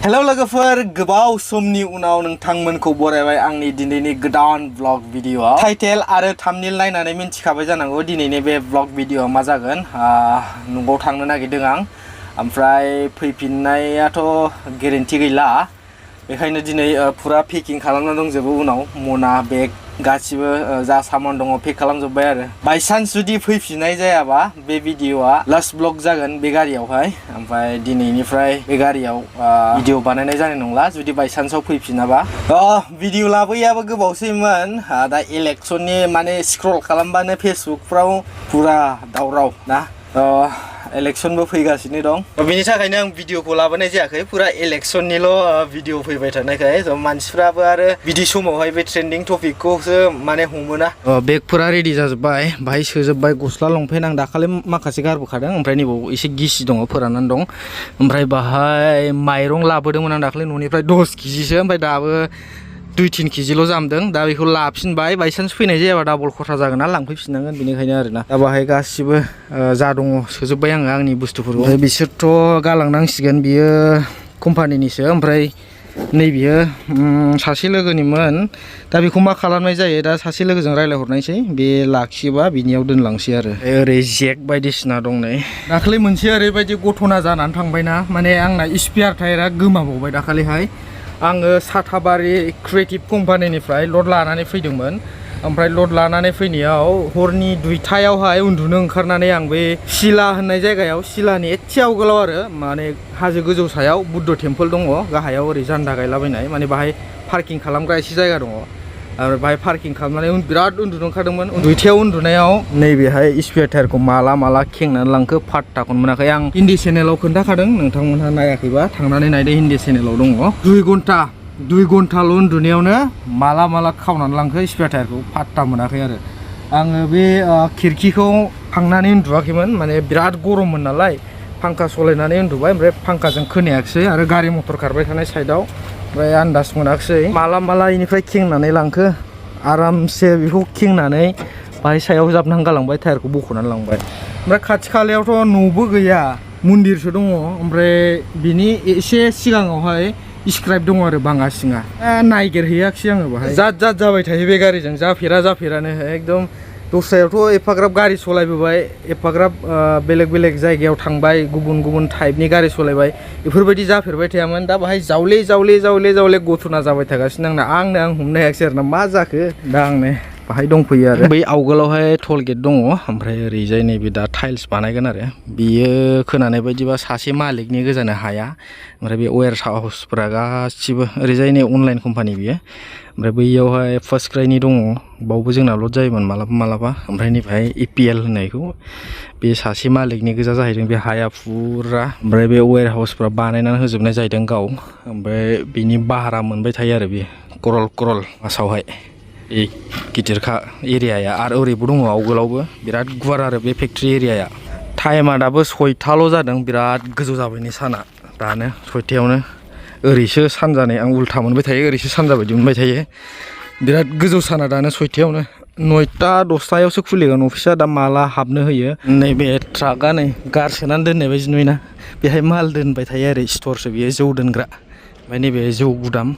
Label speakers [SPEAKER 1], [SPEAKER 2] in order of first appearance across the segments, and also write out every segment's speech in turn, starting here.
[SPEAKER 1] hello लोगोफोर गोबाव समनि उनाव नोंथांमोनखौ बरायबाय आंनि दिनैनि गोदान ब्लग भिडिअ'आव टाइटेल आरो थाम्बनेल नायनानै मिन्थिखाबाय जानांगौ दिनैनि बे ब्लग भिडिअ'आ मा जागोन न'आव थांनो नागिरदों आं ओमफ्राय फैफिननायाथ' गेरेन्टि गैला बेखायनो दिनै पुरा पेकिं खालामना दंजोबो उनाव मना बेग गासिबो जा सामान दङ पेक खालामजोब्बाय आरो बायसान्स जुदि फैफिननाय जायाबा बे भिडिअ'आ लास्ट ब्लग जागोन बे गारियावहाय ओमफ्राय दिनैनिफ्राय बे गारियाव भिडिअ बानायनाय जानाय नंला जुदि बायसान्सआव फैफिनाबा भिडिअ लाबोयाबो गोबावसैमोन दा इलेक्सननि माने स्क्रल खालामबानो फेसबुकफ्राव पुरा दावराव ना इलेक्शनबो फैगासिनो दं बेनि थाखायनो आं भिडिअखौ लाबोनाय जायाखै पुरा इलेक्शननिल' भिडिअ फैबाय थानायखाय मानसिफ्राबो आरो बिदि समावहाय बे ट्रेन्डिं टपिकखौसो माने हमोना बेगफोरा रेडि जाजोब्बाय बाहाय सोजोब्बाय गस्ला लंपेन्ट आं दाखालि माखासे गारबोखादों ओमफ्राय नैबाव एसे गिसि दङ फोराननानै दं ओमफ्राय बाहाय माइरं लाबोदोंमोन आं दाखालि न'निफ्राय 10 केजिसो ओमफ्राय दाबो 2-3 केजिल' जामदों दा बेखौ लाफिनबाय बायसान्स फैनाय जायाबा डाबल खरसा जागोन ना लांफैफिननांगोन बेनिखायनो आरोना दा बाहाय गासिबो जा दङ सोजोब्बाय आङो आंनि बुस्थुफोरखौ ओमफ्राय बिसोरथ' गालांनांसिगोन बियो कम्पानिनिसो ओमफ्राय नैबियो सासे लोगोनिमोन दा बेखौ मा खालामनाय जायो दा सासे लोगोजों रायलायहरनायसै बे लाखियोबा बिनियाव दोनलांसै आरो ओरै जेक बायदिसिना दं नै दाखालि मोनसे ओरैबायदि घटना जानानै थांबायना माने आंना स्पेयार टायारा गोमाबावबाय दाखालिहाय आङो साथाबारि क्रिएटिभ कम्पानिनिफ्राय लड लानानै फैदोंमोन ओमफ्राय लड लानानै फैनायाव हरनि 2टायावहाय उन्दुनो ओंखारनानै आं बे सिला होननाय जायगायाव सिलानि एसे आवगोलाव आरो माने हाजो गोजौ सायाव बुद्ध टेम्पोल दङ गाहायाव ओरै जान्दा गायलाबायनाय माने बाहाय पार्किं खालामग्रा एसे जायगा दङ आरो बाहाय पार्किं खालामनानै बिराद उन्दुनो ओंखारदोंमोन 2टायाव उन्दुनायाव नैबेहाय स्पेयार टायारखौ माला खेंनानै लांखो फात्ताखौनो मोनाखै आं हिन्दी चेनेलाव खोन्थाखादों नोंथांमोनहा नायाखैबा थांनानै नायदो हिन्दी चेनेलाव दङ 2 घन्टाल' उन्दुनायावनो माला खावनानै लांखो स्पेयार टायारखौ फात्ता मोनाखै आरो आङो बे खिरखिखौ थांनानै उन्दुवाखैमोन माने बिराद गरममोन नालाय फांखा सलायनानै उन्दुबाय ओमफ्राय फांखाजों खोनायाखिसै आरो गारि मटर खारबाय थानाय साइडआव ओमफ्राय आन्दाज मोनाखिसै माला इनिफ्राय खेंनानै लांखो आरामसे बेखौ खेंनानै बाहाय सायाव जाबनानै गालांबाय टायारखौ बख'नानै लांबाय ओमफ्राय खाथि खालायावथ' न'बो गैया मन्दिरसो दङ ओमफ्राय बिनि एसे सिगाङावहाय स्क्राइब दङ आरो बाङा सिङा नायगिरहैयाखिसै आङो बाहाय जाद जाबाय थायो बे गारिजों जाफेरानो एकदम दस्रायावथ' एफाग्राब गारि सलायबोबाय एफाग्राब बेलेग जायगायाव थांबाय गुबुन टाइपनि गारि सलायबाय बेफोरबायदि जाफेरबाय थायामोन दा बाहाय जावले गथना जाबाय थागासिनो आंनो आं हमनो हायाखिसै आरोना मा जाखो दा आंनो बाहाय दंफैयो आरो बै आवगोलावहाय टल गेट दङ ओमफ्राय ओरैजाय नैबे दा टाइल्स बानायगोन आरो बियो खोनानाय बायदिबा सासे मालिकनि गोजानो हाया ओमफ्राय बे वेयर हाउसफोरा गासिबो ओरैजाय नै अनलाइन कम्पानि बियो ओमफ्राय बैयावहाय फार्स्ट क्राइनि दङ बावबो जोंना लड जायोमोन मालाबा ओमफ्राय नैबेहाय EPL होननायखौ बे सासे मालिकनि गोजा जाहैदों बे हाया फुरा ओमफ्राय बे वेयर हाउसफ्रा बानायनानै होजोबनाय जाहैदों गाव ओमफ्राय बिनि भारा मोनबाय थायो आरो बे करल मासावहाय गिदिरखा एरियाया आरो ओरैबो दङ आवगोलावबो बिराद गुवार आरो बे फेक्ट्रि एरियाया टाइमा दाबो 6टाल' जादों बिराद गोजौ जाबाय नै साना दानो 6टायावनो ओरैसो सानजानाय आं उल्था मोनबाय थायो ओरैसो सानजा बायदि मोनबाय थायो बिराद गोजौ साना दानो 6टायावनो 9टा 10टायावसो खुलिगोन अफिसा दा माला हाबनो होयो नैबे ट्राकआ नै गारसोनानै दोननाय बायदि नुयोना बेहाय माल दोनबाय थायो आरो स्टरसो बेयो जौ दोनग्रा ओमफ्राय नैबे जौ गुदाम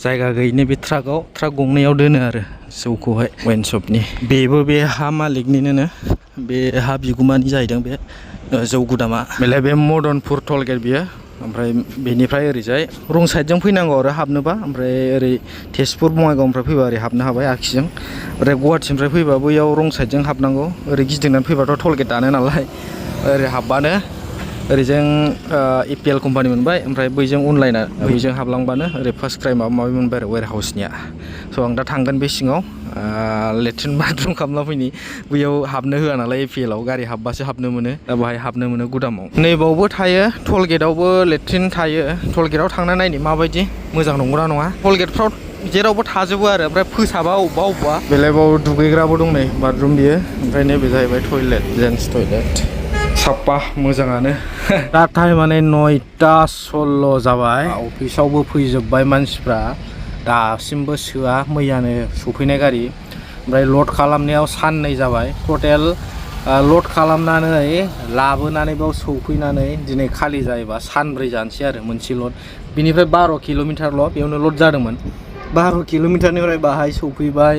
[SPEAKER 1] जायगा गैयिनि बे ट्राक गंनैयाव दोनो आरो जौखौहाय वाइन शपनि बेबो बे हा मालिकनिनो बे हा बिगुमानि जाहैदों बे जौ गुदामा बेलाय बे मदनपुर टल गेट बियो ओमफ्राय बेनिफ्राय ओरैजाय रं साइडजों फैनांगौ आरो हाबनोबा ओमफ्राय ओरै तेजपुर बङाइगावनिफ्राय फैबा ओरै हाबनो हाबाय आखिजों ओमफ्राय गुवाहाटिनिफ्राय फैबा बैयाव रं साइडजों हाबनांगौ ओरै गिदिंनानै फैबाथ' टल गेट दानो नालाय ओरै हाबबानो ओरैजों EPL कम्पानि मोनबाय ओमफ्राय बैजों अनलाइना बैजों हाबलांबानो ओरै फार्स्ट क्राइ माबा मोनबाय आरो वेयर हाउसनिया स' आं दा थांगोन बे सिङाव लेट्रिन बाथरुम खालामना फैनि बैयाव हाबनो होआ नालाय EPL आव गारि हाबबासो हाबनो मोनो दा बाहाय हाबनो मोनो गुदामाव नैबावबो थायो टल गेटआवबो लेट्रिन थायो टल गेटआव थांना नायनि माबायदि मोजां नंगौना नङा टल गेटफ्राव जेरावबो थाजोबो आरो ओमफ्राय फोसाबा अबेबा बेलेगाव दुगैग्राबो दं नै बाथरुम बियो ओमफ्राय नैबे जाहैबाय टयलेट जेन्ट्स टयलेट साफा मोजाङानो दा टाइमानो 9:16 जाबाय अफिसावबो फैजोब्बाय मानसिफ्रा दासिमबो सोआ मैयानो सफैनाय गारि ओमफ्राय लड खालामनायाव साननै जाबाय टटेल लड खालामनानै लाबोनानै बाव सौफैनानै दिनै खालि जायोबा सानब्रै जानोसै आरो मोनसे लड बिनिफ्राय 12 किल'मिटारल' बेयावनो लड जादोंमोन 12 किल'मिटारनिफ्राय बाहाय सौफैबाय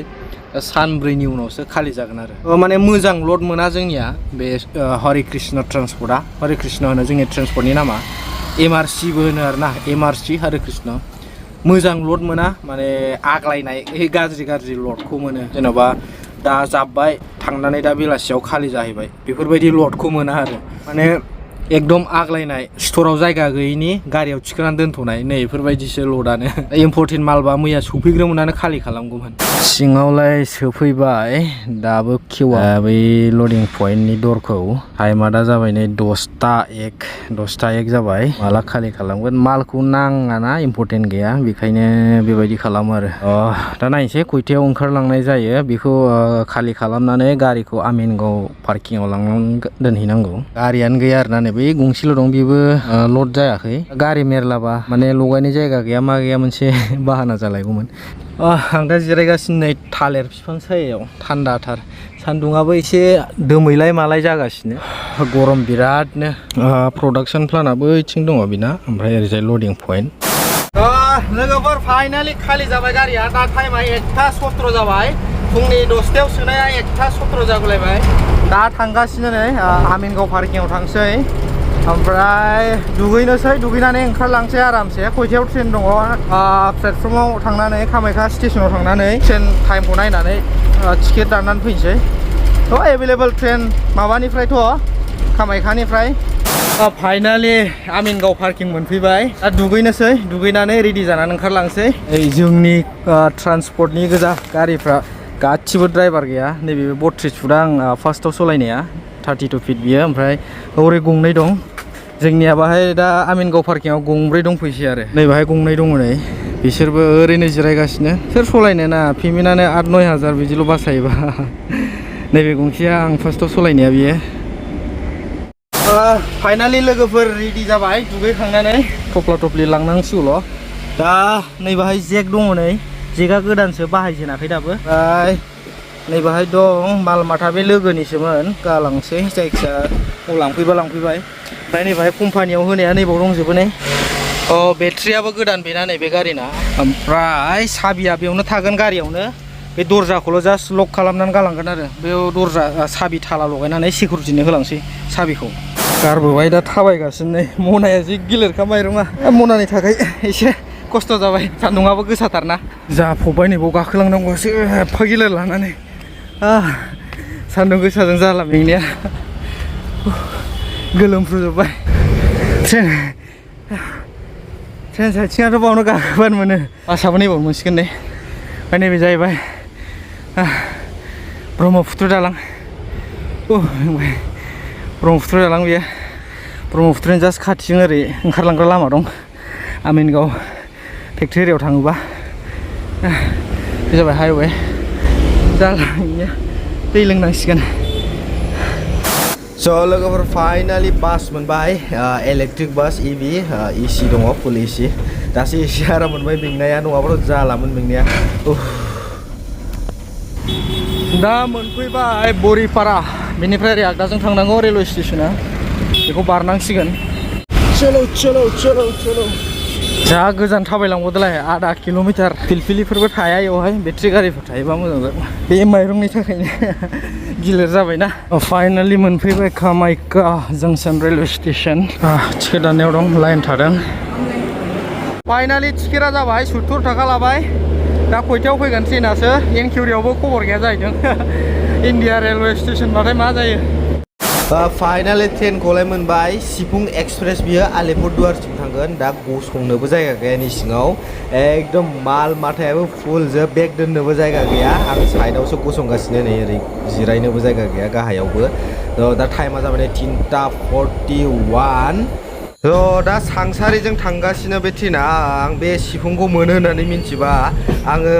[SPEAKER 1] सानब्रैनि उनावसो खालि जागोन आरो माने मोजां लड मोना जोंनिया बे हरे कृष्ण ट्रान्सपर्टआ हरे कृष्ण होनो जोंनि ट्रान्सपर्टनि नामा एमआरसिबो होनो आरोना एमआरसि हरे कृष्ण मोजां लड मोना माने आग्लायनाय गाज्रि लडखौ मोनो जेन'बा दा जाब्बाय थांनानै दा बेलासियाव खालि जाहैबाय बेफोरबायदि लडखौ मोना आरो माने एकदम आग्लायनाय स्टराव जायगा गैयिनि गारियाव थिखोनानै दोनथ'नाय नै बेफोरबायदिसो लडानो इम्पर्टेन्ट मालबा मैया सौफैग्रोमोनानो खालि खालामगौमोन सिङावलाय सोफैबाय दाबो खेवा बै लडिं पइन्टनि दरखौ टाइमा दा जाबाय नै 10टा 1 जाबाय माला खालि खालामगोन मालखौ नाङाना इम्पर्टेन्ट गैया बेखायनो बेबायदि खालामो आरो दा नायनोसै खयथायाव ओंखारलांनाय जायो बेखौ खालि खालामनानै गारिखौ आमिनगाव पार्किंआव लांनानै दोनहैनांगौ गारियानो गैया आरोना नै बै गंसेल' दं बेबो लड जायाखै गारि मेरलाबा माने लगायनाय जायगा गैया मा गैया मोनसे बाहाना जालायगौमोन आं दा जिरायगासिनो नै थालिर बिफां सायायाव थान्दाथार सान्दुङाबो एसे दोमैलाय मालाय जागासिनो गरम बिरादनो प्रडाक्सन प्लानाबो बैथिं दङ बिना ओमफ्राय ओरैजाय लडिं पइन्ट लोगोफोर फाइनालि खालि जाबाय गारिया दा टाइमा 1:17 जाबाय फुंनि 10टायाव सोनाया 1:17 जागुलायबाय दा थांगासिनो नै आमिनगाव पार्किंआव थांसै ओमफ्राय दुगैनोसै दुगैनानै ओंखारलांसै आरामसे खयथायाव ट्रेन दङ प्लेटफर्माव थांनानै कामाख्या स्टेशनाव थांनानै ट्रेन टाइमखौ नायनानै टिकेट दाननानै फैनोसै available train माबानिफ्रायथ' कामाख्यानिफ्राय finally Amingaon parking मोनफैबाय दा दुगैनोसै दुगैनानै रेडि जानानै ओंखारलांसै जोंनि ट्रान्सपर्टनि गोजा गारिफ्रा गासिबो ड्राइभार गैया नैबे 32 फुट आं फार्स्टआव सालायनाया 32 फिट बियो ओमफ्राय हरै गंनै दं जोंनिया बाहाय दा आमिनगाव पार्किंआव गंब्रै दंफैसै आरो नै बाहाय गंनै दङ नै बिसोरबो ओरैनो जिरायगासिनो सोर सलायनो ना पेमेन्टआनो 8-9 हाजार बिदिल' बासायोबा नैबे गंसेया आं फार्स्टआव सलायनाया बियो फाइनालि लोगोफोर रेडि जाबाय दुगैखांनानै थफ्ला थफ्लि लांनांसिगौल' दा नै बाहाय जेक दङ नै जेकआ गोदानसो बाहायजेनाखै दाबो ओमफ्राय नै बाहाय दं माल माथा बे लोगोनिसोमोन गालांसै जायखिया लांफैबा लांफैबाय ओमफ्राय नै बाहाय कम्पानियाव होनाया नैबाव दंजोबो नै बेट्रियाबो गोदान बेना नैबे गारिना ओमफ्राय साबिया बेयावनो थागोन गारियावनो बे दरजाखौल' जास्ट लक खालामनानै गालांगोन आरो बेयाव दरजा साबि थाला लगायनानै सिकिउरिटिनो होलांसै साबिखौ गारबोबाय दा थाबायगासिनो नै मनाया जि गिलिरखा माइरङा मनानि थाखाय एसे खस्थ' जाबाय सान्दुङाबो गोसाथारना जाफबबाय नै बाव गाखोलांनांगौसो एफा गिलिर लानानै सान्दुं गोसाजों जाला मेंनाया गोलोमफ्रुजोब्बाय ट्रेन साइथिंआथ' बावनो गाखोबानो मोनो बासाबो नैबावनो मोनसिगोन ने ओमफ्राय नैबे जाहैबाय ब्रह्मपुत्र दालां ब्रह्मपुत्र दालां बेयो ब्रह्मपुत्रनि जास्ट खाथिजों ओरै ओंखारलांग्रा लामा दं आमिनगाव फेक्टरियाव थाङोबा बे जाबाय हाइवे जाला दै लोंनांसिगोन स' लोगोफोर फाइनालि बास मोनबाय इलेक्ट्रिक बास इभि एसि दङ फुल एसि दासो एसे आराम मोनबाय मेंनाया नङाबाथ' जालामोन मेंनाया दा मोनफैबाय बरिपारा बेनिफ्राय ओरै आगदाजों थांनांगौ रेलवे स्टेसना बेखौ बारनांसिगोन चलो चलो चलो चलो जा गोजान थाबायलांबावदोलाय 1/2 किल'मिटार फिलफिलिफोरबो थाया बेवहाय बेट्रि गारिफोर थायोबा मोजां जागौ बे माइरंनि थाखायनो गिलिर जाबायना फाइनालि मोनफैबाय Kamakhya junction railway station ticket दाननायाव दं लाइन थादों फाइनालि टिकेटआ जाबाय 70 थाखा लाबाय दा खयथायाव फैगोन ट्रेनासो एनकिउरियावबो खबर गैया जाहैदों इन्डिया रेलवे स्टेसन बाथाय मा जायो फाइनालि ट्रेनखौलाय मोनबाय सिफुं एक्सप्रेस बियो आलिपुरदुवारसिम थांगोन दा गसंनोबो जायगा गैया नि सिङाव एकदम माल माथायाबो फुल जोब बेग दोननोबो जायगा गैया आं साइडआवसो गसंगासिनो नै ओरै जिरायनोबो जायगा गैया गाहायावबो दा टाइमा जाबाय 3:41 दा सांसारिजों थांगासिनो बे ट्रेना आं बे सिफुंखौ मोनो होननानै मिन्थिबा आङो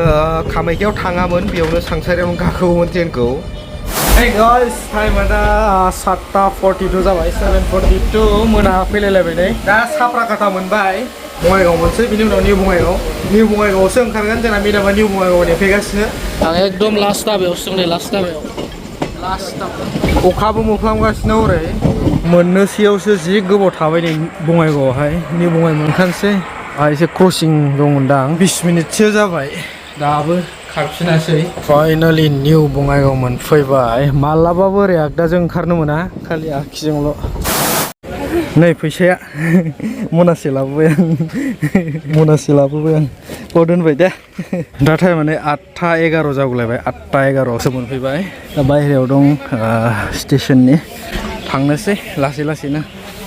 [SPEAKER 1] कामाख्यायाव थाङामोन बेयावनो सांसारियावनो गाखोगौमोन ट्रेनखौ Hey guys, टाइमा दा 7:42 जाबाय 7:42 मोना फैलायलायबाय नै दा साप्राकाटा मोनबाय बङाइगाव मोनसै बिनि उनाव निउ बङाइगावआवसो ओंखारगोन जोंना मेदामा निउ बङाइगावआव नेफैगासिनो आं एकदम लास्ट दाबायावसो दं नै लास्ट दाबायाव अखाबो मोफ्लामगासिनो हरै मोननोसैयावसो जि गोबाव थाबाय नै बङाइगावआवहाय निउ बङाइगाव मोनखानोसै एसे क्रसिं दंमोनदां 20 मिनिटसो जाबाय दाबो खारफिनासै फाइनालि निउ बङाइगाव मोनफैबाय मालाबाबो ओरै आगदाजों ओंखारनो मोना खालि आगखिजोंल' नै फैसाया मनासे लाबोबाय आं बाव दोनबाय दे दा टाइमानो 8:11 जागुलायबाय 8:11 मोनफैबाय दा बायहेरायाव दं स्टेशननि थांनोसै लासै लासैनो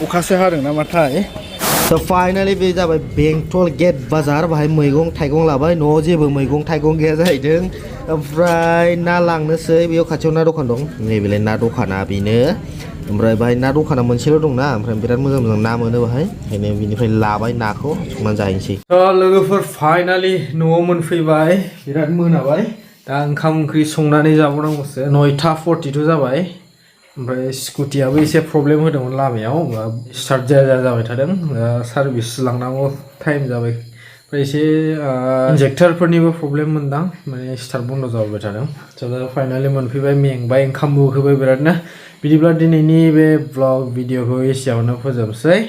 [SPEAKER 1] अखासो हादों नामाथाय So finally बे जाबाय बेंटल गेट बाजार बाहाय मैगं थाइगं लाबाय न'आव जेबो मैगं थाइगं गैया जाहैदों ओमफ्राय ना लांनोसै बेयाव खाथियाव ना दखान दं नैबेलाय ना दखाना बेनो ओमफ्राय बाहाय ना दखाना मोनसेल' दंना ओमफ्राय बिराद मोजां मोजां ना मोनो बाहाय ओंखायनो बिनिफ्राय लाबाय नाखौ संनानै जाहैनोसै लोगोफोर फाइनालि न'आव मोनफैबाय बिराद मोनाबाय दा ओंखाम ओंख्रि संनानै जाबावनांगौसो 9:42 जाबाय ओमफ्राय स्कुटियाबो एसे प्रब्लेम होदोंमोन लामायाव स्टार्ट जाया जाबाय थादों सार्भिस लांनांगौ टाइम जाबाय ओमफ्राय एसे इन्जेक्टरफोरनिबो प्रब्लेम मोनदां माने स्टार्ट बन्द जाबाय थादों दा फाइनालि मोनफैबाय मेंबाय ओंखामबो उखैबाय बिरादनो बिदिब्ला दिनैनि बे ब्लग भिडिअखौ एसेयावनो फोजोबसै